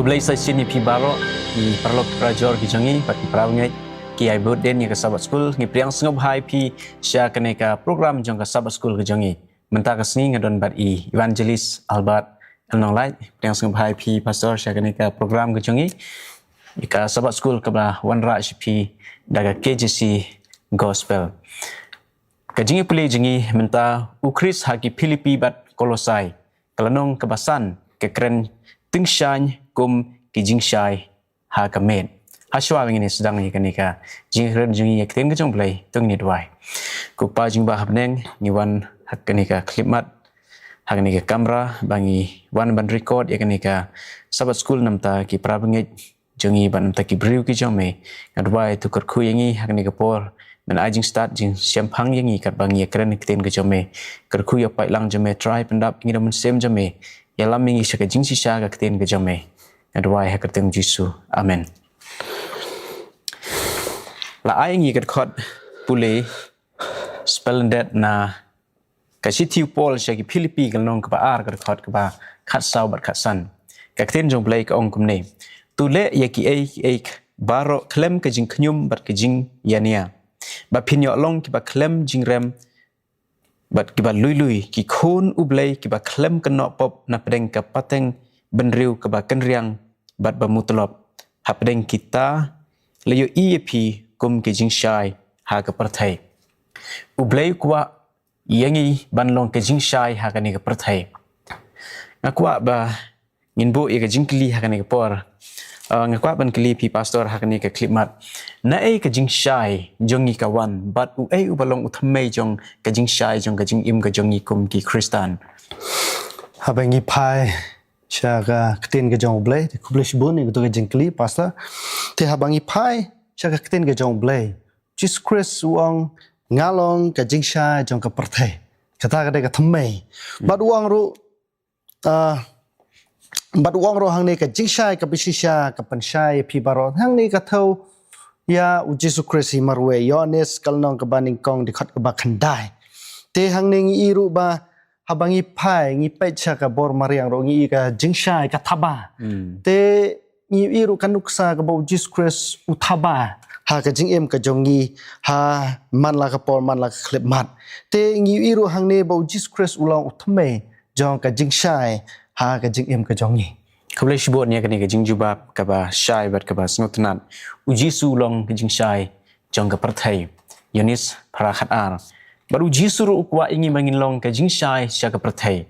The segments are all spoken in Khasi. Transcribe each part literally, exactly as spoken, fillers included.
Blei sa shisien ïa phi baroh, ki paralok ki parajor ki jong ngi, bad ki parabangeit, ki ai bud dien ïa ka Sabbath School, ngi pdiang sngewbha ïa phi sha kane ka program jong ka Sabbath School ki jong ngi. Mynta ka sngi nga don bad i Evangelist Albert L. Nonglait, pdiang sngewbha ïa phi Pastor sha kane ka program ki jong ngi. Ïa ka Sabbath School kaba wanrah sha phi da ka K J C Gospel. Ka jingïapule jong ngi mynta, U Khrist ha ki Philippi bad Kolosai, ka lynnong kaba san, ka kren tyngshaiñ kum ki jingshai ha ka met. Hashwa ba ngin ïa sdang ïa kane ka jingkren jong ngi ïa ka ktien ka jong U Blei, to ngin ïa duwai. Ko Pa jong ngi ba ha bneng, ngi wan ha kane ka khyllipmat, ha kane ka kamra ba ngi wan ban record ïa kane ka Sabbath School namar ki parabangeit jong ngi bad namar ki briew ki jong me. Nga duwai to kyrkhu ïa ngi ha kane ka por, men ai jingstad jingshemphang ïa ngi katba ngi ïa kren ïa ka ktien ka jong me. Kyrkhu ïa u paidlang jong me, Trai pyndap ïa ngi da u Mynsiem jong me. Ïalam ïa ngi sha ka jingshisha ka ktien ka jong me. Nga duwai ha ka kyrteng Jisu. Amen. La ai ïa ngi ka dkhot pule splendid na ka shithi u Paul sha ki Philippi ka lynnong kaba ar ka dkhot kaba khatsaw bad khatsan. Ka ktien jong U Blei ka ong kumne: To leh ïa kiei kiei baroh khlem ka jingkhñium bad ka jingïania, ba phin ïoh long kiba khlem jingrem bad kiba lui lui, ki khun U Blei kiba khlem kynnoh pop na pdeng ka pateng bynriew kaba kynriang bad ba mutlop, ha pdeng kita la ïohi ïa phi kum ki jingshai ha ka pyrthei. U Blei u kwah ïa ngi ban long ka jingshai ha kane ka pyrthei. Nga kwah ba ngin buh ïa ka jingkylli ha kane ka por. Ah, nga kwah ban kylli phi Pastor ha kane ka khyllipmat. Naei ka jingshai jong ngi ka wan, bad uei uba long u thymmei jong ka jingshai jong ka jingim ka jong ngi kum ki Khristan? Haba ngi phai sha ka ktien ka jong U Blei, te khublei shibun ïa kato ka jingkylli Pastor. Te haba ngi phai sha ka ktien ka jong U Blei, Jisu Khrist u ong, nga long ka jingshai jong ka pyrthei. Kata ka dei ka thymmei. Bad u ong ruh, ah, bad u ong ruh hangne ka jingshai kaba shisha ka pynshai ïa phi baroh. Hangne ka thew ïa U Jisu Khrist hi marwei, Ïoannis ka lynnong kaba nyngkong dkhot kaba khyndai. Te hangne ngi i ruh ba haba ngi phai, ngi peit sha ka bor mariang ruh ngi i ka jingshai ka thaba. Te ngi i ruh ka nuksa kaba U Jisu Khrist u thaba ha ka jingim ka jong ngi, ha man la ka por man la ka khyllipmat. Te ngi i ruh hangne ba U Jisu Khrist u long u thymmei jong ka jingshai ha ka jingim ka jong ngi. Khublei shibun ïa kane ka jingjubab kaba shai bad kaba sngewtynnat. U Jisu u long ka jingshai jong ka pyrthei, Ïoannis phra khatar. Bad U Jisu ruh u kwah ïa ngi ba ngin long ka jingshai sha ka pyrthei.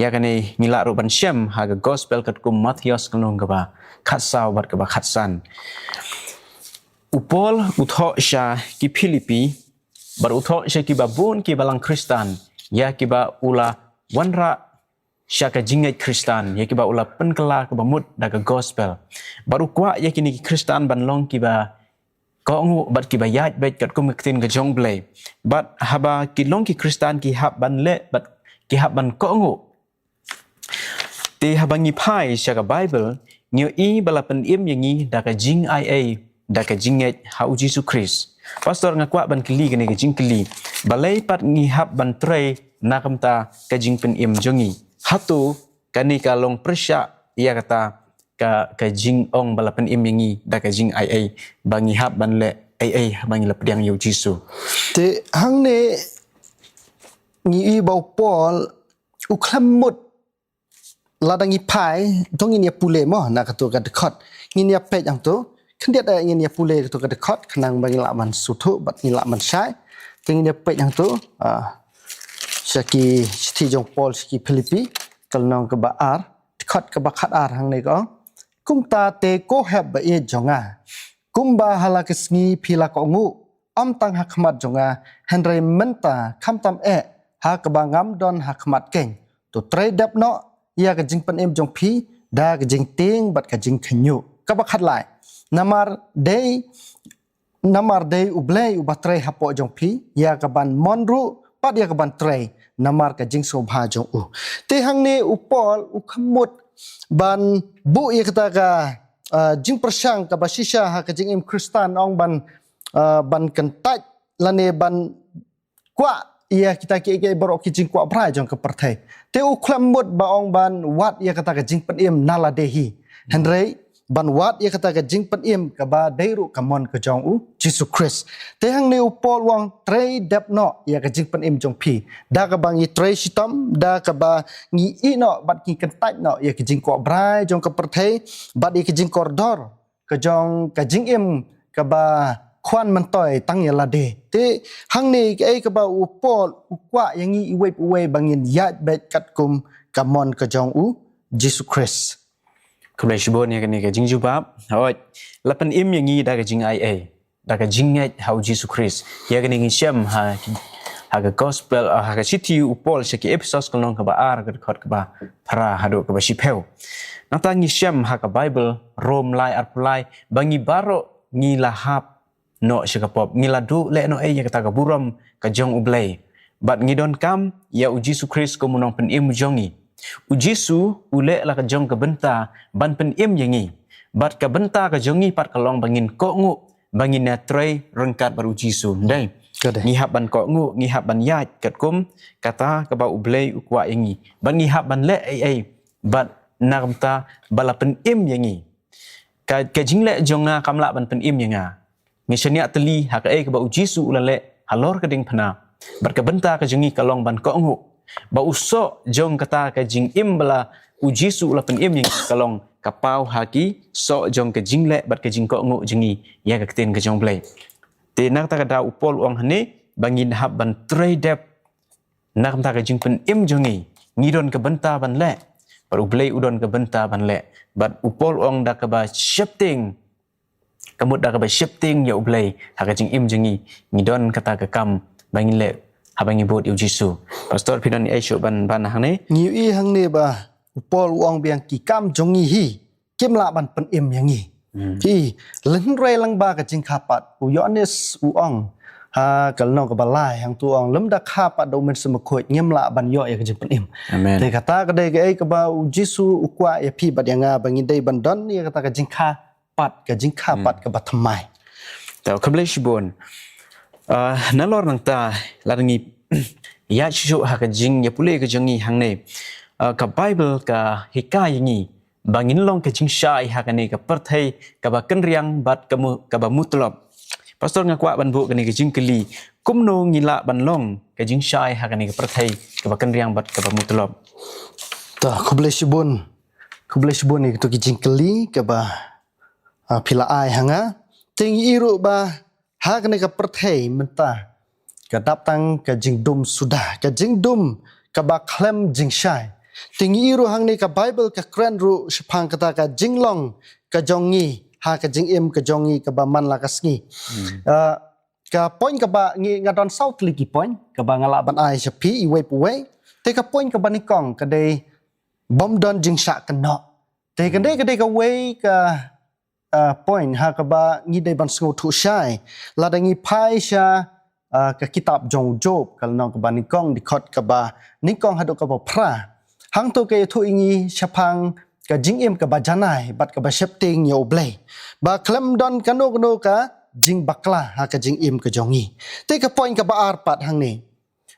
Ïa kane ngi lah ruh ban shem ha ka Gospel katkum Mathaios ka lynnong kaba khatsaw bad kaba khatsan. U Paul u thoh sha ki Philippi, bad u thoh sha ki babun ki balang Khristan, ïa kiba u la wanrah sha ka jingngeit Khristan, ïa kiba u la pynkylla kaba mut da ka Gospel. Bad u kwah ïa kine ki Khristan ban long kiba kohnguh bad kiba ïaid beit katkum ka ktien ka jong U Blei. Bad haba ki long ki Khristan ki hap ban leh bad ki hap ban kohnguh. Te haba ngi phai sha ka Baibl, ngi ïohi ba la pynim ïa ngi da ka jingai ei, da ka jingngeit ha U Jisu Khrist. Pastor, nga kwah ban kylli kane ka jingkylli. Balei pat ngi hap ban trei na ka bynta ka jingpynim jong ngi? Hato kane ka long pyrshah ïa kata ka, ka jingong ba la pynim ïa ngi da ka jingai ei, ba ngi hap ban leh ei ei ba ngi la pdiang ïa U Jisu? Te hangne ngi i ba u Paul u khlem mut, lada ngi phai, to ngin ïa pule mo na kato ka dkhot. Ngin ïa peit hangto. Khyndiat eh ngin ïa pule kato ka dkhot, khnang ba ngin lah ban sngewthuh bad ngin lah ban shai. Te ngin ïa peit hangto, ah, sha ki shithi jong u Paul sha ki Philippi, ka lynnong kaba ar, dkhot kaba khatar hangne ka ong: Kumta te ko hep ba ïeit jong nga, kumba ha la ka sngi phi la kohnguh, ym tang ha khmat jong nga, hynrei mynta khamtam eh ha kaba ngam don ha khmat keiñ, to trei dep noh ïa ka jingpynim jong phi da ka jingtieng bad ka jingkhynñiuh. Kaba khatlai: Namar dei, namar dei U Blei uba trei hapoh jong phi, ïa kaban mon ruh bad ïa kaban trei namar ka jingsngewbha jong u. Te hangne u Paul u khlem mut ban buh ïa kata ka, ah, jingpyrshang kaba shisha ha ka jingim Khristan, ong ban, ah, ban kyntait lane ban kwah ïa kita kiei kiei baroh ki jingkwah brai jong ka pyrthei. Te u khlem mut ba ong ban wad ïa kata ka jingpynim na lade hi. Hynrei ban wad ïa kata ka jingpynim kaba dei ruh ka mon ka jong u Jisu Khrist. Te hangne u Paul u ong trei dep noh ïa ka jingpynim jong phi. Da kaba ngi trei shitom, da kaba ngi ïeh noh bad ngi kyntait noh ïa ka jingkwah brai jong ka pyrthei, bad ïa ka jingkordor ka jong ka jingim kaba khwan myntoi tang ïa lade. Te hangne kaei kaba u Paul u kwah ïa ngi iwei pa iwei ba ngin ïaid beit katkum ka mon ka jong u Jisu Khrist. Khublei shibun ïa kane ka jingjubab. Hooid, la pynim ïa ngi da ka jingai ei, da ka jingngeit ha u Jisu Khrist. Ïa kane ngi shem ha, ha ka gospel, ah, ha ka shithi u Paul sha ki Ephesos ka lynnong kaba ar ka dkhot kaba phra haduh kaba shiphew. Nangta ngi shem ha ka Bible Rom lai arphew lai ba ngi baroh ngi la hap noh sha ka pop, ngi la duh leh noh ei ïa kata ka burom ka jong u Blei. Bad ngi donkam ïa u Jisu Khrist kum u nongpynim jong ngi. U Jisu u leh la ka jong ka bynta ban pynim ïa ngi. Bad ka bynta ka jong ngi pat ka long ba ngin kohnguh, ba ngin ïatrei ryngkat bad u Jisu. Dei. Ka dei. Ngi hap ban kohnguh, ngi hap ban ïaid katkum kata kaba u Blei u kwah ïa ngi. Bad ngi hap ban leh ei ei bad na ka bynta ba la pynim ïa ngi. Ka, ka jingleh jong nga kam lah ban pynim ïa nga. Ngi shaniah tylli ha kaei kaba u Jisu u la leh halor ka diengphna. Bad ka bynta ka jong ngi ka long ban kohnguh ba u soh jong kata ka jingim ba la u Jisu u la pynim ïa ngi ka long ka paw ha ki soh jong ka jingleh bad ka jingkohnguh jong ngi ïa ka ktien ka jong u Blei. Te na kata ka daw u Paul u ong hangne ba ngin hap ban trei dep na ka bynta ka jingpynim jong ngi. Ngi don ka bynta ban leh bad u Blei u don ka bynta ban leh. Bad u Paul u ong da kaba sheptieng, ka mut da kaba sheptieng ïa u Blei ha ka jingim jong ngi, ngi don kata ka kam ba ngin leh haba ngi bud ïa u Jisu. Pastor, phi don ei shuh ban, ban hangne? Ngi ïohi hangne ba u Paul u ong biang ki kam jong ngi hi kim lah ban pynim ïa ngi. Hmm. Phi, lynrei lang ba ka jingkha pat u Ïoannis u ong ha ka lynnong kaba lai hangto u ong lymda kha pat da u Mynsiem Bakhuid ngim lah ban ïoh ïa ka jingpynim. Amen. Te kata ka dei kaei kaba u Jisu u kwah ïa phi bad ïa nga ba ngi dei ban don ïa kata ka jingkha pat, ka jingkha pat kaba thymmai. Te khublei shibun. Ah, nalor nangta lada ngi ïa shuh ha ka jingïapule ka jong ngi hangne. Ah, ka Bible ka hikai ïa ngi ba ngin long ka jingshai ha kane ka pyrthei kaba kynriang bad ka mu-, kaba mutlop. Pastor, nga kwah ban buh kane ka jingkylli, kumno ngi lah ban long ka jingshai ha kane ka pyrthei kaba kynriang bad kaba mutlop? To, khublei shibun. Khublei shibun ïa kito ki jingkylli kaba, ah, phi la ai ha nga. Te ngi ïohi ruh ba ha kane ka pyrthei mynta ka dap tang ka jingdum suda, ka jingdum kaba khlem jingshai. Te ngi ïohi ruh hangne ka Bible ka kren ruh shaphang kata ka jinglong ka jong ngi ha ka jingim ka jong ngi kaba man la ka sngi. Hmm. Ah, ka point kaba ngi, nga don saw tylli ki point kaba nga lah ban ai sha phi iwei pa iwei. Te ka point kaba nyngkong ka dei bym don jingshah kynnoh. Te ka dei, ka dei kawei ka, ah, point ha kaba ngi dei ban sngewthuh shai. Lada ngi phai sha, ah, ka kitab jong u Job ka lynnong kaba nyngkong dkhot kaba nyngkong haduh kaba phra. Hangto ka ïathuh ïa ngi shaphang ka jingim kaba janai bad kaba sheptieng ïa u Blei. Ba khlem don kano kano ka jingbakla ha ka jingim ka jong ngi. Te ka point kaba ar pat hangne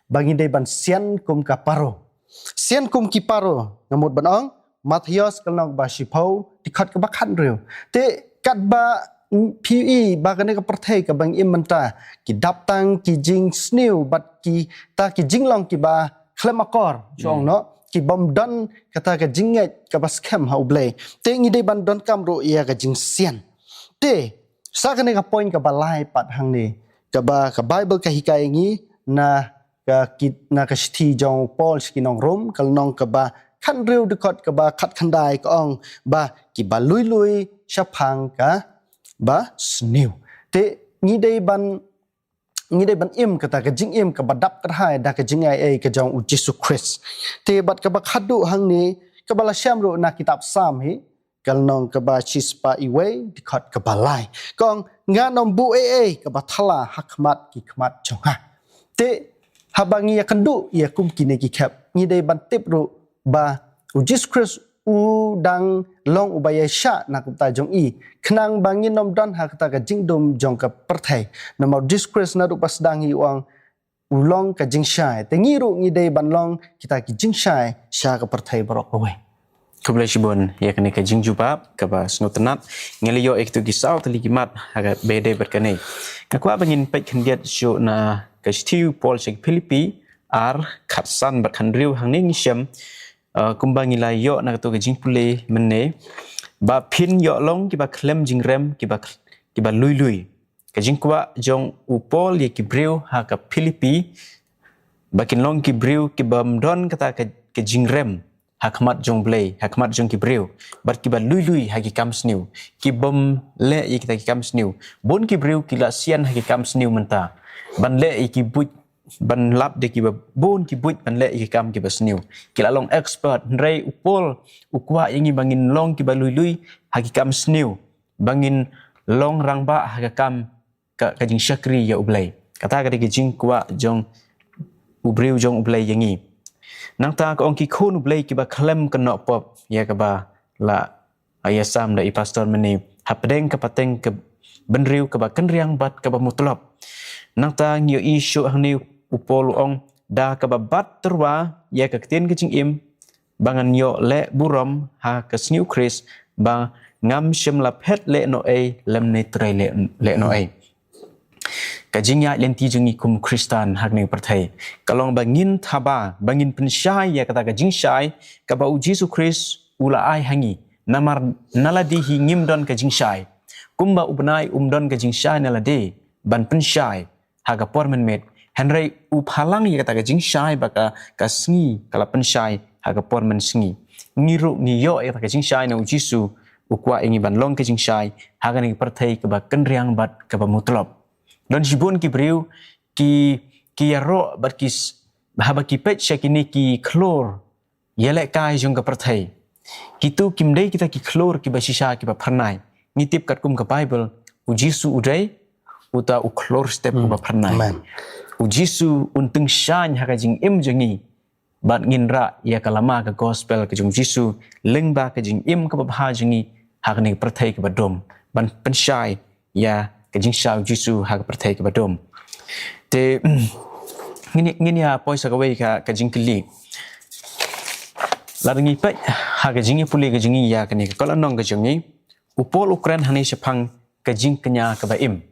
ba ngi dei ban sian kum ka paro. Sian kum ki paro, nga mut ban ong, Mathaios ka lynnong ba shiphew, dkhot kaba khathynriew. Te katba, mm, phi ïohi ba kane ka pyrthei kaba ngi im mynta, ki dap tang ki jingsniew bad kita ki jinglong kiba khlem akor, shu ong noh, ki bym don kata ka jingngeit kaba skhem ha u Blei. Te ngi dei ban donkam ruh ïa ka jingsian. Te sa kane ka point kaba lai pat hangne, kaba ka Bible ka hikai ïa ngi na ka kit-, na ka shithi jong u Paul sha ki nong Rom, ka lynnong kaba khathynriew dkhot kaba khatkhyndai ka ong ba kiba lui lui shaphang kaba sniew. Te ngi dei ban, ngi dei ban im kata ka jingim kaba dap kyrhai da ka jingai ei ka jong u Jisu Khrist. Te bad kaba khadduh hangne kaba la shem ruh na kitab Salm hi, ka lynnong kaba shispah iwei, dkhot kaba lai. Ka ong, ngan ym buh ei ei kaba thala ha khmat ki khmat jong nga. Te haba ngi ïakynduh ïa kum kine ki khep, ngi dei ban tip ruh ba u Jisu Khrist u dang long uba ïaishah na ka bynta jong i, khnang ba ngin ym don ha kata ka jingdum jong ka pyrthei. Namar u Jisu Khrist naduh ba sdang hi u ong u long ka jingshai. Te ngi ruh ngi dei ban long kita ki jingshai sha ka pyrthei baroh kawei. Khublei shibun ïa kane ka jingjubab kaba sngewtynnat. Ngi la ïoh ïa kitu ki saw tylli ki mat ha kaba ïadei bad kane. Nga kwah ba ngin peit khyndiat shuh na ka shithi u Paul sha ki Philippi ar, khatsan bad khathynriew. Hangne ngi shem, uh, kumba ngi la ïoh na katu ka jingpule mynne, ba phin ïoh long kiba khlem jingrem, kiba, kiba lui lui. Ka jingkwah jong u Paul ïa ki briew ha ka Philippi ba kin long ki briew kibym don kata ka, ka jingrem ha khmat jong u Blei, ha khmat jong ki briew, bad kiba lui lui ha ki kam sniew, kibym leh ïa kita ki kam sniew. Bun ki briew ki la sian ha ki kam sniew mynta, ban leh ïa ki buit, ban lap da kiba bun ki buit, ban leh ïa ki kam kiba sniew. Ki la long expert, hynrei u Paul u kwah ïa ngi ba ngin long kiba lui lui ha ki kam sniew, ba ngin long rangbah ha ka kam, ka, ka jingshakri ïa u Blei. Kata ka dei ka jingkwah jong u briew jong u Blei ïa ngi. Nangta ka ong, ki khun u Blei kiba khlem kynnoh pop, ïa kaba la, ah, ïasam da i pastor mynne, hapdeng ka pateng ka bynriew kaba kynriang bad kaba mutlop. Nangta ngi ïohi shuh hangne u Paul u ong, da kaba bat tyrwa ïa ka ktien ka jingim, ba ngan ïoh leh burom ha ka sngi u Khrist, ba ngam shym la phet lehnohei lymne trei leh, lehnohei. Ka jingïaid lynti jong ngi kum Khristan ha kane ka pyrthei ka long ba ngin thaba, ba ngin pynshai ïa kata ka jingshai kaba u Jisu Khrist u la ai ha ngi. Namar na lade hi ngim don ka jingshai, kumba u bnai um don ka jingshai na lade ban pynshai ha ka por mynmiet, hynrei u phalang ïa kata ka jingshai ba ka, ka sngi ka la pynshai ha ka por mynsngi. Ngi ruh ngi ïoh ïa kata ka jingshai na u Jisu, u kwah ïa ngi ban long ka jingshai ha kane ka pyrthei kaba kynriang bad kaba mutlop. Don shibun ki briew ki, ki ïaroh bad ki s-, haba ki peit sha kine ki khlur ïalehkai jong ka pyrthei. Kitu kim dei kita ki khlur kiba shisha kiba phyrnai. Ngi tip katkum ka Bible, u Jisu u dei uta u khlur step, hmm, uba phyrnai. Amen. U Jisu un tyngshaiñ ha ka jingim jong ngi, bad ngin rah ïa ka lama ka gospel ka jong u Jisu lyngba ka jingim kaba bha jong ngi ha kane ka pyrthei kaba dum, ban pynshai ïa ka jingshai u Jisu ha ka pyrthei kaba dum. Te ngin, ngin ïa poi sa kawei ka, ka jingkylli. Lada ngi peit ha ka jingïapule ka jong ngi ïa kane ka Kol Lynnong ka jong ngi, u Paul u kren hangne shaphang ka jingkñia kaba im.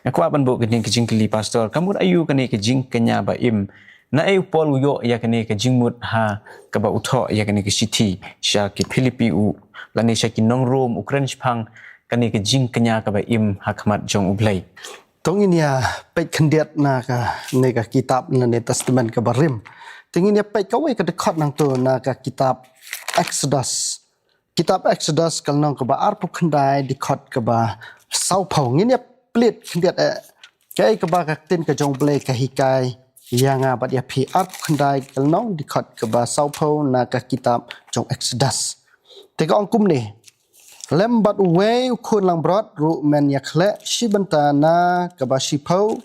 Nga kwah ban buh kane ka jingkylli, pastor, ka mut aïu kane ka jingkñia ba im? Naei u Paul u ïoh ïa kane ka jingmut ha kaba u thoh ïa kane ka shithi sha ki Philippi u, lane sha ki nong Rom, u kren shaphang kane ka jingkñia kaba im ha khmat jong u Blei? To ngin ïa peit khyndiat na kane ka kitab, na ne Testament kaba rim. Te ngin ïa peit kawei ka dkhot nangto na ka kitab Exodus. Kitab Exodus ka lynnong kaba arphew khyndai, dkhot kaba sawphew. Ngin ïa plie khyndiat, eh, kaei kaba ka ktien ka jong u Blei ka hikai ïa nga bad ïa phi. Arphew khyndai ka lynnong, dkhot kaba sawphew na ka kitab jong Exodus. Te ka ong kumne: Lem bad uwei u khun langbrot ruh men ïa khleh shi bynta na kaba shiphew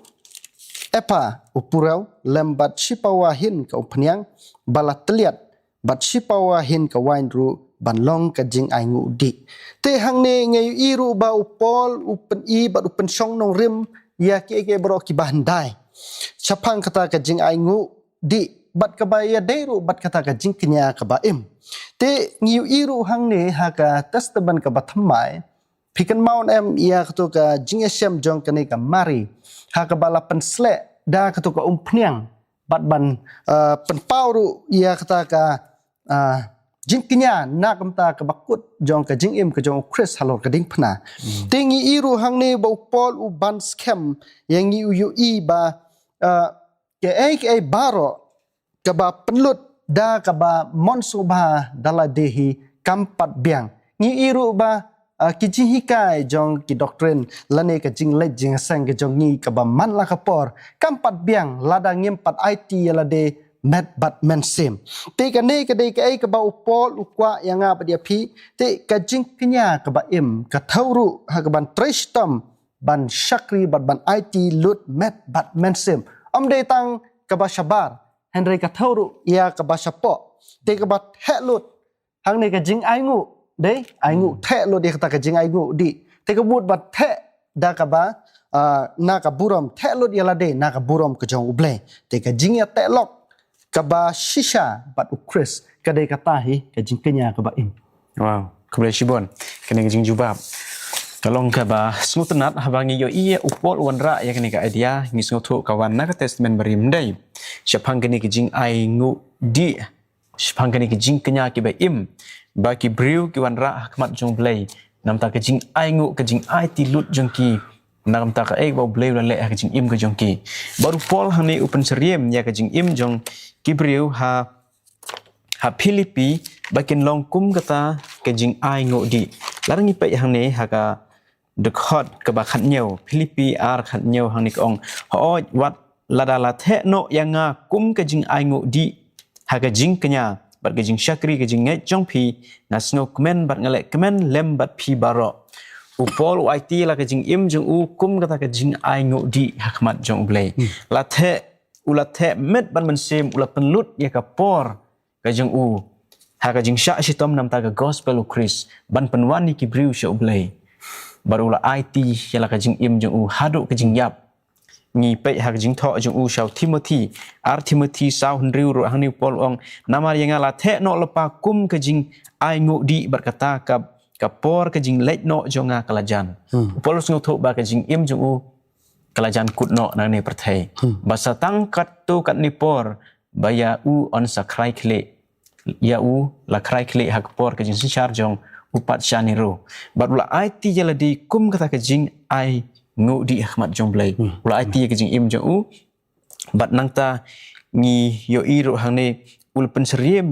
epha u purew, lem bad shi pawa hin ka umphniang ba la tylliat, bad shi pawa hin ka wain ruh, ban long ka jingainguh dih. Te hangne nga ïohi ruh ba u Paul u pyni bad u pynshong nongrim ïa kiei kiei baroh kiba hyndai shaphang kata ka jingainguh dih, bad kaba ïadei ruh bad kata ka jingkñia kaba im. Te ngi ïohi ruh hangne ha ka Testament kaba thymmai, phi kynmaw em ïa kato ka jingïashem jong kane ka Mari, ha kaba la pynsleh da kato ka umphniang, bad ban, ah, pynpaw ruh ïa kata ka, ah, jingkñia na ka bynta kaba kut jong ka jingim ka jong u Khrist halor ka diengphna. Hmm. Te ngi ïohi ruh hangne ba u Paul u ban skhem ïa ngi, u ïohi ba, ah, kaei kaei baroh kaba pynlut da kaba mon sngewbha da lade hi kam pat biang. Ngi ïohi ruh ba, ah, ki jinghikai jong ki doctrine lane ka jingleit jingïaseng ka jong ngi kaba man la ka por kam pat biang lada ngim pat aiti ïa lade met bad mynsiem. Te kane ka dei kaei kaba u Paul u kwah ïa nga bad ïa phi. Te ka jingkñia kaba im ka thew ruh ha kaban trei shitom ban shakri bad ban aiti lut met bad mynsiem. Ym dei tang kaba shabar, hynrei ka thew ruh ïa kaba shapoh. Te kaba theh lut hangne ka jingainguh, dei, ainguh, hmm, theh lut ïa kata ka jingainguh dih. Te ka mut ba theh da kaba, ah, na ka burom, theh lut ïa lade na ka burom ka jong u Blei. Te ka jingïateh lok kaba shisha bad u Khrist ka dei kata hi ka jingkñia kaba im. Wow, khublei shibun. Kane ka jingjubab ka long kaba sngewtynnat haba ngi ïohi ïa u Paul u wanrah ïa kane ka idea, ngi sngewthuh ka wan na ka Testament Barim, dei shaphang kane ka jingainguh dih, shaphang kane ka jingkñia kiba im ba ki briew ki wanrah ha khmat jong U Blei namar ka jingainguh, ka jingaiti lut jong ki, namar kaei ba U Blei u la leh ha ka jingim ka jong ki. Bad u Paul hangne u pynsyriem ïa ka jingim jong ki briew ha ha Philippi ba kin long kum kata ka jingainguh dih. Lada ngi peit hangne ha ka dkhot kaba khathynñiew, Philippi ar khathynñiew, hangne ka ong, hooid, wat lada la theh noh ïa nga kum ka jingainguh dih ha ka jingkñia bad ka jingshakri ka jingngeit jong phi, nga sngewkmen bad nga leh kmen lem bad phi baroh. U Paul u aiti la ka jingim jong u kum kata ka jingainguh dih ha khmat jong U Blei. La theh, u la theh met bad mynsiem, u la pynlut ïa ka por ka jong u ha ka jingshah shitom namar ka gospel U Khrist ban pynwan ïa ki briew sha U Blei. Bad u la aiti ïa la ka jingim jong u haduh ka jingïap. Ngi peit ha ka jingthoh jong u sha u Timothi, ar Timothi saw hynriew ruh, hangne u Paul u ong, namar ïa nga la theh noh lypa kum ka jingainguh dih bad kata ka, ka por ka jingleit noh jong nga ka la jan. U Paul u sngewthuh ba ka jingim jong u ka la jan kut noh na kane pyrthei. Ba sa tang katto katne por ba ïa u yn sa khrai khlieh, ïa u la khrai khlieh ha ka por ka jingsynshar jong u patsha Nero. Bad u la aiti ïa lade kum kata ka jingainguh dih ha khmat jong U Blei. U la aiti ïa ka jingim jong u. Bad nangta ngi ïohi ruh hangne u la pynsyriem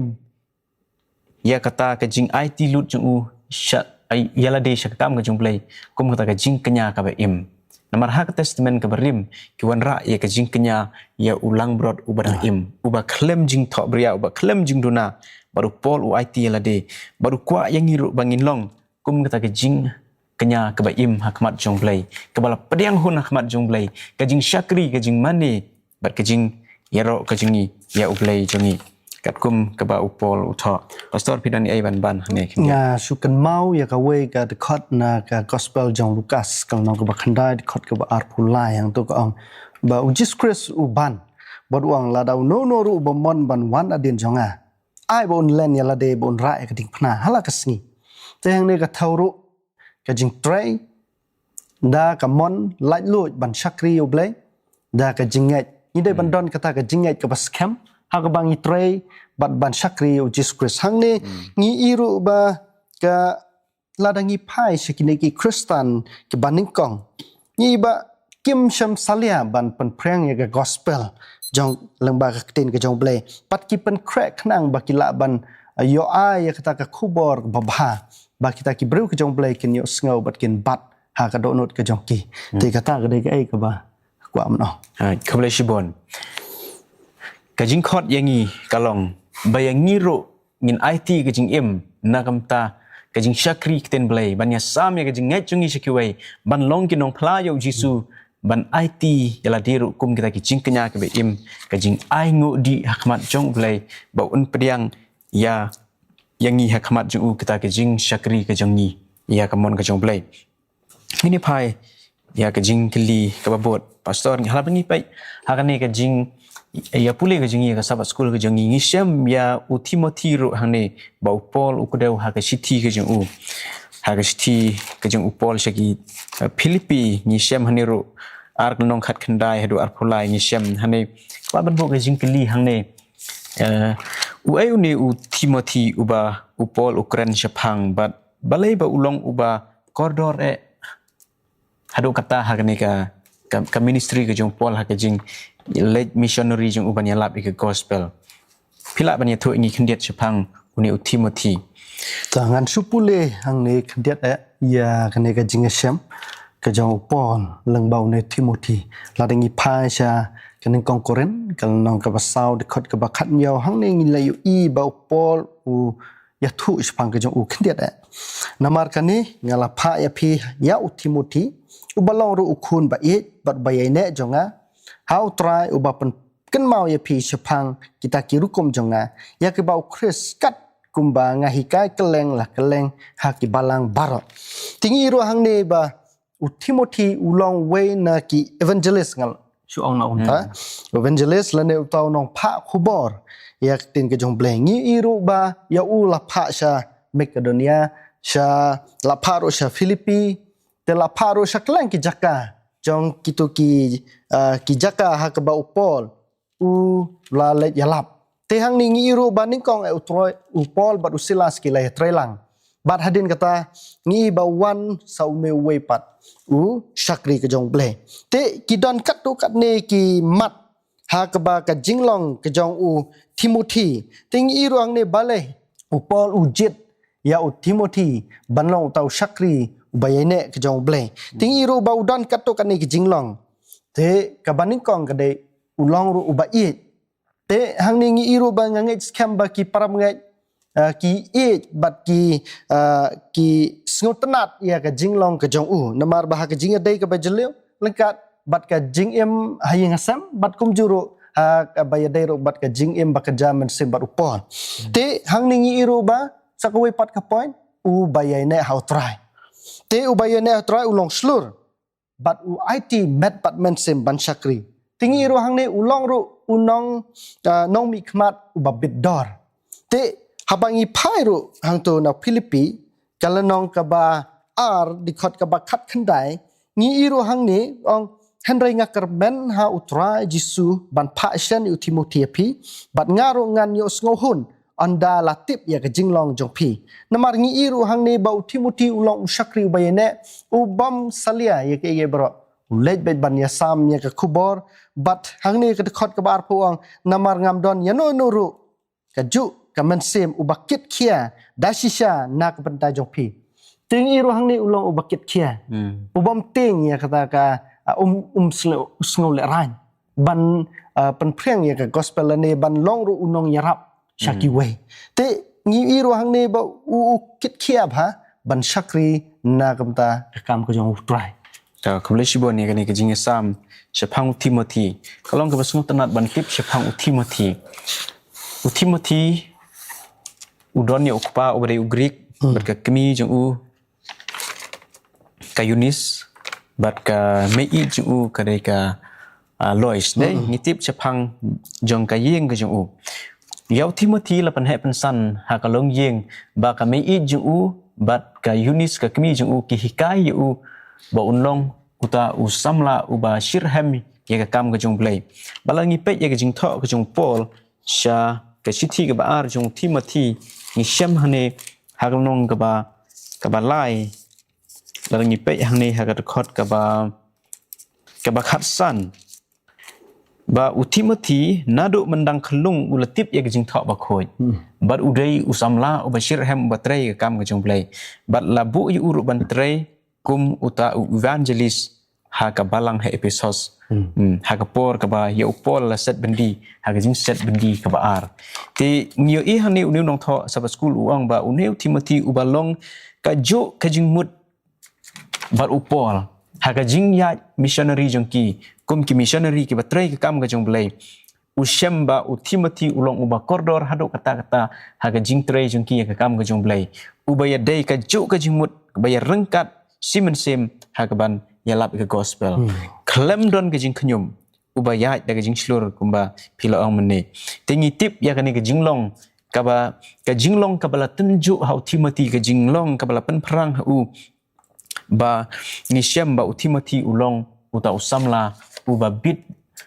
ïa kata ka jingaiti lut jong u sha, ai, ïa lade sha ka kam ka jong U Blei kum kata ka jingkñia kaba im. Namar ha ka Testament kaba rim ki wanrah ïa ka jingkñia ïa u langbrot uba dang im, uba khlem jingthohbria, uba khlem jingduna. Bad u Paul u aiti ïa lade, bad u kwah ïa ngi ruh ba ngin long kum kata ka jingkñia kaba im ha khmat jong U Blei, kaba la pdiang hun ha khmat jong U Blei, ka jingshakri, ka jingmane bad ka jingïaroh ka jong ngi ïa U Blei jong ngi. Katkum kaba u Paul u thoh. Pastor, phi don ei ban ban hangne khyndiat? Nga shu kynmaw ïa kawei ka dkhot na ka gospel jong Lukas, ka lynnong kaba khyndai, dkhot kaba arphew lai, hangto ka ong ba U Jisu Khrist u ban bad u ong, lada uno uno ruh uba mon ban wan hadien jong nga, ai ba un len ïa lade, ba un rah ïa ka diengphna ha la ka sngi. Te hangne ka thew ruh ka jingtrei da ka mon laitluid ban shakri ïa U Blei, da ka jingngeit. Ngi dei ban don kata ka jingngeit kaba skhem ha kaba ngi trei bad ban shakri ïa U Jisu Khrist. Hangne ngi i ruh ba ka, lada ngi phai sha kine ki Khristan kiba nyngkong, ngi i ba kim shym salia ban pynphriang ïa ka gospel jong, lyngba ka ktien ka jong U Blei. Pat ki pynkhreh khnang ba ki lah ban, eh, ïoh ai ïa kata ka khubor babha ba kita ki briew ka jong U Blei kin ïohsngew bad kin bat ha ka dohnud ka jong ki. Te kata ka dei kaei kaba kwah ban ong. Ha, khublei shibun. Ka jingkhot ïa ngi ka long ba ïa ngi ruh ngin aiti ka jingim na ka bynta ka jingshakri ktien Blei, ban ïasam ïa ka jingngeit jong ngi sha kiwei, ban long ki nongphla ïa U Jisu, ban aiti ïa lade ruh kum kita ki jingkñia kiba im, ka jingainguh dih ha khmat jong U Blei, ba un pdiang ïa, ïa ngi ha khmat jong u, kita ki jingshakri ka jong ngi ïa ka mon ka jong U Blei. Ngin ïa phai ïa ka jingkylli kaba bud, Pastor, ngi, ha la ba ngi peit ha kane ka jing, ïa pule ka jong ngi, ka Sabbath School ka jong ngi, ngi shem ïa u Timothi ruh hangne, ba u Paul u kdew ha ka shithi ka jong u, ha ka shithi ka jong u Paul sha ki, eh, Philippi, ngi shem hangne ruh, ar ka lynnong khatkhyndai haduh arphew lai, ngi shem hangne. Kaba bud ka jingkylli hangne, eh, uei une u Timothi uba u Paul u kren shaphang, bad balei ba u long uba kordor eh haduh katta ha kane ka, ka, ka ministry ka jong u Paul, ha ka jingleit missionary jong u ban ïalap ïa ka gospel. Phi lah ban ïathuh ïa ngi khyndiat shaphang une u Timothi? Ta ngan shu pule hangne khyndiat eh ïa kane ka jingïashem ka jong u Paul lyngba une u Timothi. Lada ngi phai sha ka nyngkong Korinth, ka lynnong kaba saw, dkhot kaba khathynñiew, hangne ngi la ïohi ba u Paul u ïathuh shaphang ka jong u khyndiat eh. Namar kane nga la phah ïa phi ïa u Timothi, uba long ruh u khun ba ïeit bad ba ïaineh jong nga ha u Trai, uba pynkynmaw ïa phi shaphang kita ki rukom jong nga, ïa kiba U Khrist kat kumba nga hikai kylleng la kylleng ha ki balang baroh. Te ngi i ruh hangne ba u Timothi u long uwei na ki evangelist, nga shu ong na u mynta. Evangelist lane uta u nongphah khubor ïa ka ktien ka jong U Blei. Ngi i ruh ba ïa u la phah sha Makedonia, sha la phah ruh sha Philippi, te la phah ruh sha kylleng ki jaka jong kito ki, ah, ki jaka ha kaba u Paul u la leit ïalap. Te hangne ngi i ruh ba nyngkong eh u Troy, u Paul bad u Silas ki la ïatreilang. Bad hadien kata ngi i ba wan sa une uwei pat u shakri ka jong u Blei. Te ki don katto katne ki mat ha kaba ka jinglong ka jong u Timothy. Te ngi i ruh hangne balei u Paul u jied ïa u Timothy ban long uta u shakri uba ïaineh ka jong u Blei. Te ngi i ruh ba u don katto katne ki jinglong. Te kaba nyngkong ka dei u long ruh uba ïeit. Te hangne ngi i ruh ba nga ngeit skhem ba ki para bangeit, ah, ki ïeit bad ki, ah, ki sngewtynnad ïa ka jinglong ka jong u. Namar ba ha ka jingïadei kaba jylliew ryngkat bad ka jingim ha ïing ha sem bad kumjuh ruh ha kaba ïadei ruh bad ka jingim bakyrja mynsiem bad u Paul. Te hangne ngi i ruh ba sa kawei pat ka point, uba ïaineh ha u Trai. Te uba ïaineh ha u Trai u long shlur bad u aiti met bad mynsiem ban shakri. Te ngi i ruh hangne u long ruh u nong, ah, nongmihkhmat uba bit dor. Te haba ngi phai ruh hangto na Philippi, ka lynnong kaba ar, dkhot kaba khatkhyndai, ngi i ruh hangne ong, hynrei nga kyrmen ha u Trai Jisu ban phah shen ïa u Timothy ïa phi, bad nga ruh ngan ïohsngew hun ynda la tip ïa ka jinglong jong phi. Namar ngi i ruh hangne ba u Timothy u long u shakri uba ïaineh, u bym salia ïa kaei kaei baroh. U leit beit ban ïasam ïa ka khubor, bad hangne ka dkhot kaba arphew ong, namar ngam don ïano ïano ruh kajuh ka mynsiem uba kit khia da shisha na ka bynta jong phi. Te ngi i ruh hangne u long uba kit khia. Hmm. U bym tieng ïa kata ka, ah, um, um sngew, sngew lehraiñ ban, ah, pynphriang ïa ka gospel lane ban long ruh u nongïarap sha kiwei. Te ngi i ruh hangne ba u, u kit khia bha ban shakri na ka bynta ka kam ka jong u Trai. Ka, khublei shibun ïa kane ka jingïasam shaphang u Timothy. Ka long kaba sngewtynnad ban tip shaphang u Timothy. U Timothy u don ïa u kpa uba dei u Greek, hmm, bad ka kmie jong u ka Eunice, bad ka meiieid jong u ka dei ka, ah, Lois. Dei, hmm, ngi tip shaphang jong ka ïing ka jong u. Ïa u Timothy la pynheh pynsan ha ka longïing ba ka meiieid jong u bad ka Eunice ka kmie jong u ki hikai ïa u ba un long uta u samla uba shitrhem ïa ka kam ka jong u Blei. Ba la ngi peit ïa ka jingthoh ka jong u Paul sha ka shithi kaba ar jong u Timothy, ngi shem hangne ha ka lynnong kaba, kaba lai. Lada ngi peit hangne ha ka dkhot kaba, kaba khatsan, ba u Timothy naduh myndang khyllung u la tip ïa ka Jingthoh Bakhuid. Hmm. Bad u dei u samla uba shitrhem uba trei ka kam ka jong u Blei. Bad la buh ïa u ruh ban trei kum uta u evangelist ha ka balang ha Ephesus. Hmm. Hmm, ha ka por kaba ïa u Paul la set byndi ha ka jingset byndi kaba ar. Te ngi ïohi hangne une u nongthoh Sabbath School u ong ba une u Timothy uba long kajuh ka jingmut bad u Paul ha ka jingïaid missionary jong ki, kum ki missionary kiba trei ka kam ka jong u Blei. U shem ba u Timothy u long uba kordor haduh katta katta ha ka jingtrei jong ki ha ka kam ka jong u Blei. Uba ïadei kajuh ka jingmut, uba ïaryngkat shi mynsiem ha kaban ïalap ïa ka gospel. Hmm. Khlem don ka jingkhñium, uba ïaid da ka jingshlur kumba phi la ong mynne. Te ngi tip ïa kane ka jinglong kaba, ka jinglong kaba la tynjuh ha u Timothy, ka jinglong kaba la pynphrang ha u, ba ngi shem ba u Timothy u long uta u samla uba bit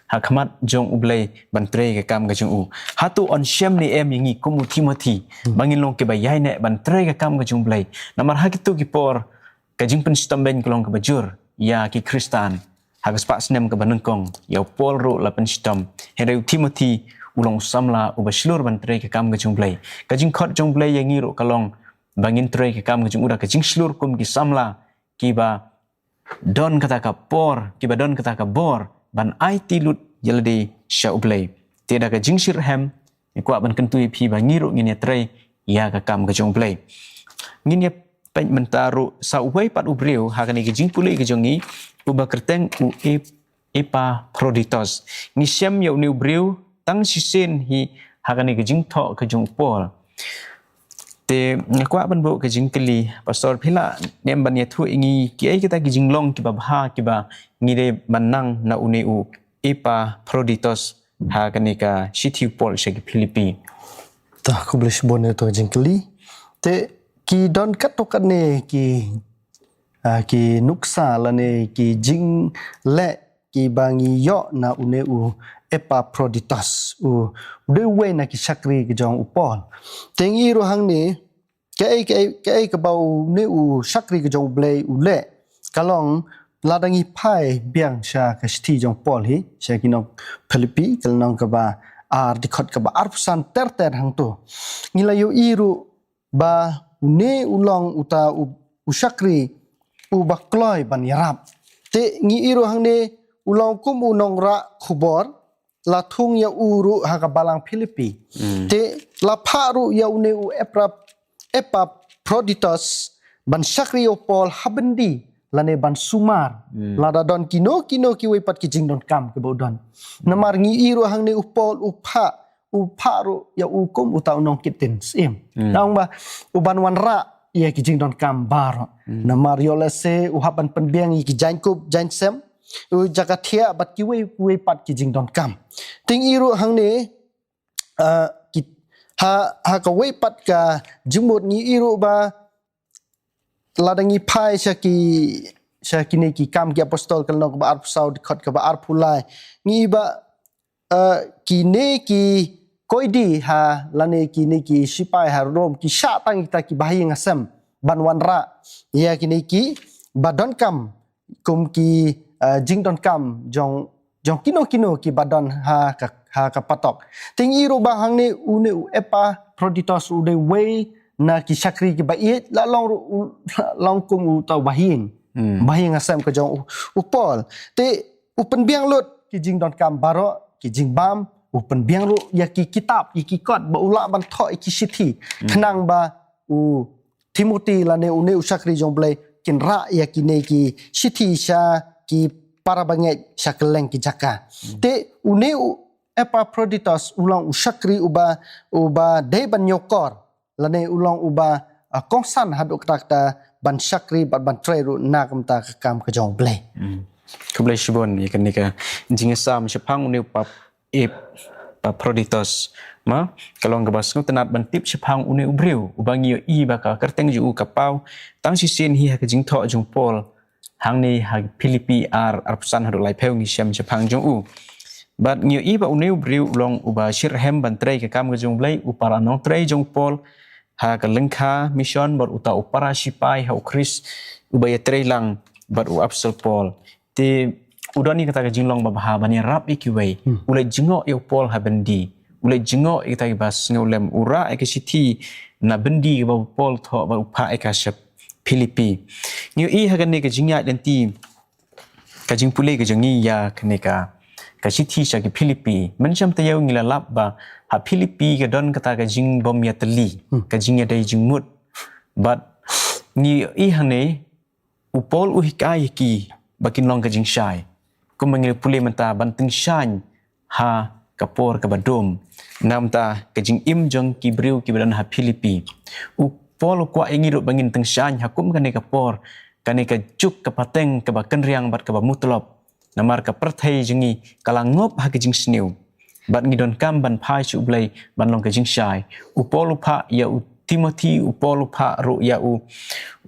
ha khmat jong u Blei ban trei ka kam ka jong u. Hato yn shem ne em ïa ngi kum u Timothy, hmm, ba ngin long kiba ïaineh ban trei ka kam ka jong u Blei? Namar ha kito ki por ka jingpynshitom beiñ ka long kaba jur ïa ki Khristan. Ha ka spah snem kaba nyngkong ïa u Paul ruh la pynshitom, hynrei u Timothy u long u samla uba shlur ban trei ka kam ka jong u Blei. Ka jingkhot jong u Blei ïa ngi ruh ka long ba ngin trei ka kam ka jong u da ka jingshlur kum ki samla kiba don kata ka por, kiba don kata ka bor ban aiti lut ïa lade sha u Blei. Te da ka jingshitrhem ngi kwah ban kyntu ïa phi ba ngi ruh ngin ïatrei ïa ka kam ka jong u Blei. Ngin ïa peit mynta ruh sa uwei pat u briew ha kane ka jingpule ka jong ngi, uba kyrteng u Ep-, Epaphroditus. Ngi shem ïa une u briew tang shisien hi ha kane ka jingthoh ka jong u Paul. Te nga kwah ban buh ka jingkylli, Pastor, phi lah ne em ban ïathuh ïa ngi kiei kita ki jinglong kiba bha kiba ngi dei ban nang na une u Epaphroditus ha kane ka shithi u Paul sha ki Philippi? Ta, khublei shibun ïa uto u jingkylli. Te Ki don katto katne ki, ah, ki nuksa lane ki jingleh kiba ngi ïoh na une u Epaphroditus, u, u dei uwei na ki shakri ka jong u Paul. Te ngi ruh hangne, kaei, kaei, kaei kaba une u shakri ka jong u Blei u leh, ka long lada ngi phai biang sha ka shithi jong u Paul hi, sha ki nong Philippi, ka lynnong kaba ar, dkhot kaba arphew san ter ter hangto. Ngi la ïohi ruh ba une u long uta u, u shakri uba kloi ban ïarap. Te ngi ïohi ruh hangne u long kum u nongrah khubor, la thung ïa u ruh ha ka balang Philippi. Te la phah ruh ïa une u Epra-, Epaphroditus ban shakri ïa u Paul ha byndi lane ban sumar. Lada don kino kino kiwei pat ki jingdonkam kiba u don. Namar ngi ïohi ruh hangne u Paul u phah, u phah ruh ïa u kum uta u nongkit ktien syiem. Namar ba u ban wanrah ïa ki jingdonkam baroh. Namar ïoh lehse u hap ban pynbiang ïa ki jaiñkup jaiñsem, u jaka thiah bad kiwei kiwei pat ki jingdonkam. Te ngi ïohi ruh hangne, ah, ki, ha, ha kawei pat ka jingmut ngi ïohi ruh ba lada ngi phai sha ki, sha kine ki Kam ki Apostol ka lynnong kaba arphew saw, dkhot kaba arphew lai. Ngi ïohi ba, ah, kine ki koidi ha lane kine ki shipai ha Rom ki shah tang kita kiba ha ïing ha sem ban wanrah ïa kine kiba donkam kum ki, ah, jingdonkam jong, jong kino kino kiba don ha ka, ha ka patok. Te ngi ïohi ruh ba hangne une u Epaphroditus u dei uwei na ki shakri kiba ïeit, la long ruh u, la long kum uta u bahaïing, bahaïing ha sem ka jong u, u Paul. Te u pynbiang lut ki jingdonkam baroh, ki jingbam, u pynbiang ruh ïa ki kitab, ïa ki kot ba u lah ban thoh ïa ki shithi. Khnang ba u Timothy lane une u shakri jong u Blei kin rah ïa kine ki shithi sha ki para bangeit sha kylleng ki jaka. Te une u Epaphroditus u long u shakri uba, uba dei ban ñiewkor lane u long uba, ah, kongsan haduh katta katta ban shakri bad ban trei ruh na ka bynta ka kam ka jong u Blei. Khublei shibun ïa kane ka jingsam shaphang une u Pap Epaphroditus. Ma, ka long kaba sngewtynnat ban tip shaphang une u briew uba ngi ïohi ba ka kyrteng jong u ka paw tang shisien hi ha ka jingthoh jong u Paul hangne ha Philippi ar, arphew san haduh laiphew ngi shem shaphang jong u. Bad ngi ïohi ba une u briew u long uba shitrhem ban trei ka kam ka jong u Blei, u para nongtrei jong u Paul ha ka lyngkha mission bad uta u para shipai ha u Khrist uba ïatrei lang bad u Apostol Paul. Te u don ïa kata ka jinglong babha ban ïarap ïa kiwei. U leit jngoh ïa u Paul ha byndi. U leit jngoh ïa kita kiba sngewlem, u rah ïa ka shithi na byndi kaba u Paul thoh bad u phah ïa ka sha Philippi. Ngi ïohi ha kane ka jingïaid lynti, ka jingpule ka jong ngi ïa kane ka, ka shithi sha ki Philippi. Mynshem taïew ngi la lap ba ha Philippi ka don kata ka jingbym ïatylli, ka jingïadei jingmut. Bad ngi ïohi hangne u Paul u hikai ïa ki ba kin long ka jingshai. Kumba ngi la pule mynta, ban tyngshaiñ ha ka por kaba dum. Namar ka jingim jong ki briew kiba don ha Philippi. U Paul u kwah ïa ngi ruh ba ngin tyngshaiñ ha kum kane ka por, kane ka juk ka pateng kaba kynriang bad kaba mutlop. Namar ka pyrthei jong ngi ka la ngop ha ka jingsniew. Bad ngi donkam ban phai sha u Blei ban long ka jingshai. U Paul u phah ïa u Timothy, u Paul u phah ruh ïa u,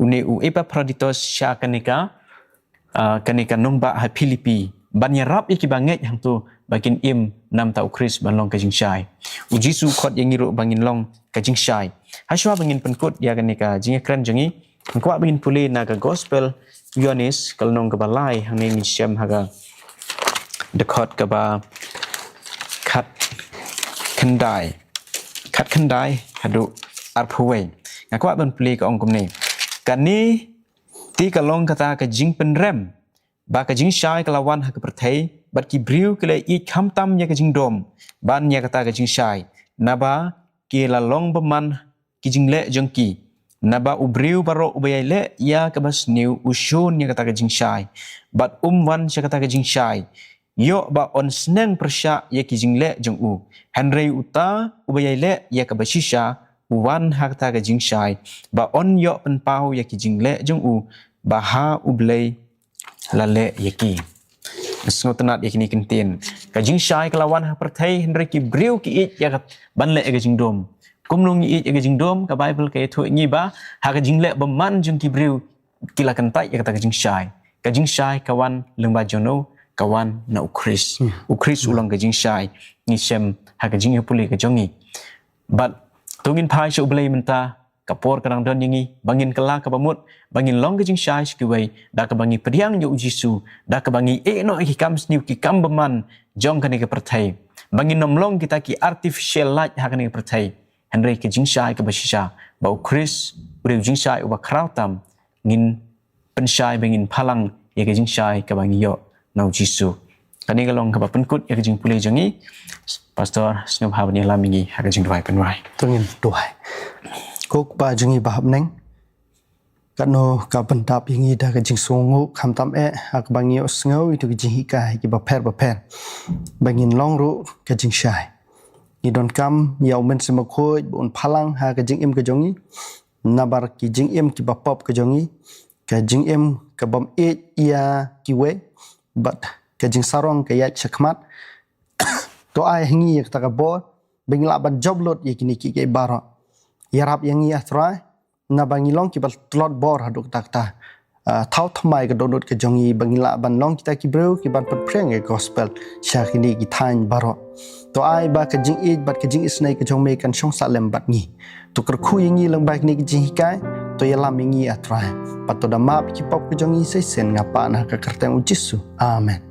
une u Epaphroditus sha kane ka, ah, kane ka nongbah ha Philippi ban ïarap ïa kiba ngeit hangto ba kin im namar u Khrist ban long ka jingshai. U Jisu u khot ïa ngi ruh ba ngin long ka jingshai. Hashwa ba ngin pynkut ïa kane ka jingïakren jong ngi, nga kwah ba ngin pule na ka Gospel Ïoannis ka lynnong kaba lai, hangne ngin shem ha ka dkhot kaba khatkhyndai, khatkhyndai haduh arphew wei. Nga kwah ban pule, ka ong kumne: Kane te ka long kata ka jingpynrem ba ka jingshai ka la wan ha ka pyrthei, bad ki briew ki la ïeit khamtam ïa ka jingdum ban ïa kata ka jingshai, naba ki la long bymman ki jingleh jong ki. Naba u briew baroh uba ïai leh ïa kaba sniew u shun ïa kata ka jingshai, bad um wan sha kata ka jingshai ïoh ba un sneng pyrshah ïa ki jingleh jong u. Hynrei uta uba ïai leh ïa kaba shisha u wan ha kata ka jingshai ba un ïoh pynpaw ïa ki jingleh jong u ba ha U Blei la leh ïa ki. Sngewtynnat ïa kine ki ktien. Ka jingshai ka la wan ha pyrthei, hynrei ki briew ki ïeit ïa ka ban leh ïa ka jingdum. Kumno ngi ïeit ïa ka jingdum, ka Bible ka ïathuh ïa ngi ba ha ka jingleh bymman jong ki briew ki la kyntait ïa kata ka jingshai. Ka jingshai ka wan lyngba jong no, ka wan na u Khrist. U Khrist u long ka jingshai. Ngi shem ha ka jingïapule ka jong ngi. Bad to ngin phai sha u Blei mynta, ka por ka dang don ïa ngi ba ngin kylla kaba mut, ba ngin long ka jingshai sha kiwei da kaba ngi pdiang ïa u Jisu, da kaba ngi ïeh noh ïa ki kam sniew, ki kam bymman jong kane ka pyrthei, ba ngin ym long kita ki artificial light ha kane ka pyrthei, hynrei ka jingshai kaba shisha, ba u Khrist u dei u jingshai uba khraw tam. Ngin pynshai ba ngin phalang ïa ka jingshai kaba ngi ïoh na u Jisu. Kane ka long kaba pynkut ïa ka jingpule jong ngi. Pastor, sngewbha ban ïalam ïa ngi ha ka jingduwai pynwai. To ngin duwai. Ko Kpa jong ngi ba ha bneng, katno ka pyndap ïa ngi da ka jingsngewnguh, khamtam eh ha kaba ngi ïohsngew ïa ka jinghikai kiba pher ba pher, ba ngin long ruh ka jingshai. Ngi donkam ïa u Mynsiem Bakhuid ba un phalang ha ka jingim ka jong ngi, namar ki jingim kiba pop ka jong ngi, ka jingim kabym ïeit ïa kiwei, bad ka jingsarong ka ïaid shakhmat. To ai ha ngi ïa kata ka bor ba ngi lah ban jop lut ïa kine kiei kiei baroh. Ïarap ïa ngi, ah Trai, naba ngi long kiba tlot bor haduh katta katta. Ah, thaw thymmai ka dohnud ka jong ngi ba ngi lah ban long kita ki briew kiban pynphriang ïa ka gospel sha kine ki thaiñ baroh. To ai ba ka jingïeit bad ka jingisynei ka jong me kan shong sah lem bad ngi. To kyrkhu ïa ngi lyngba kine ki jinghikai. To ïalam ïa ngi, ah Trai. Bad to da map ïa ki pop ka jong ngi sa shisien, nga pan ha ka kyrteng u Jisu. Amen.